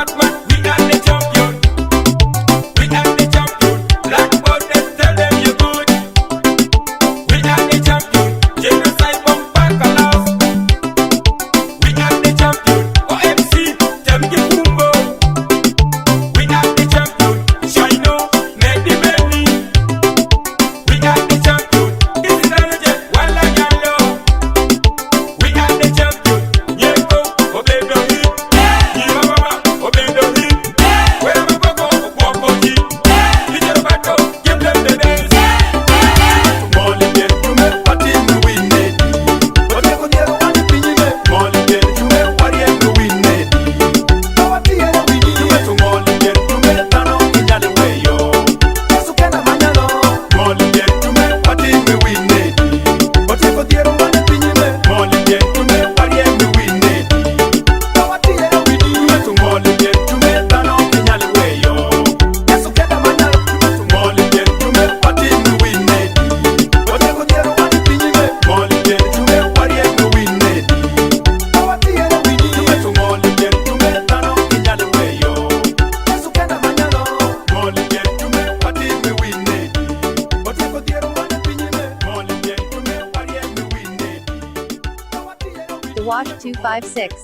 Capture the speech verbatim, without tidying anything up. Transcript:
We are the champion. We are the champion. Black boy, dem tell dem you good. We are the champion. Genocide bomb back a last. We are the champion. O M C, dem give Kumbo. We are the champion. Shino, Medi Medi. We are the champion. This is the legend. Wala Yalo. We are the champion. Nyeko, obedo hit. Nyima mama, obedo hit. Wera maboko, okwoko ji. Vijana bato, give them the dance. Moli bien tume patin win nedi. Otieko dhiero wan piny me. Moli bien tume warien win nedi. Kawatiero win nedi. Tume to moli bien tume dhano kinyal weyo. Yesu kenda manyalo. Moli bien tume patin win nedi. Otieko dhiero wan piny me. Moli bien tume warien win nedi. Kawatiero win nedi. Tume to moli bien tume dhano kinyal weyo. Yesu kenda manyalo. Moli bien tume patin win nedi. Otieko dhiero wan piny me. Moli bien tume warien win nedi. Kawatiero win nedi. Tume to moli bien tume dhano kinyal weyo. Yesu kenda manyalo. Moli bien tume patin win nedi. Otieko dhiero wan piny me. Moli bien tume warien win nedi. Kawatiero win nedi. Wash two five six.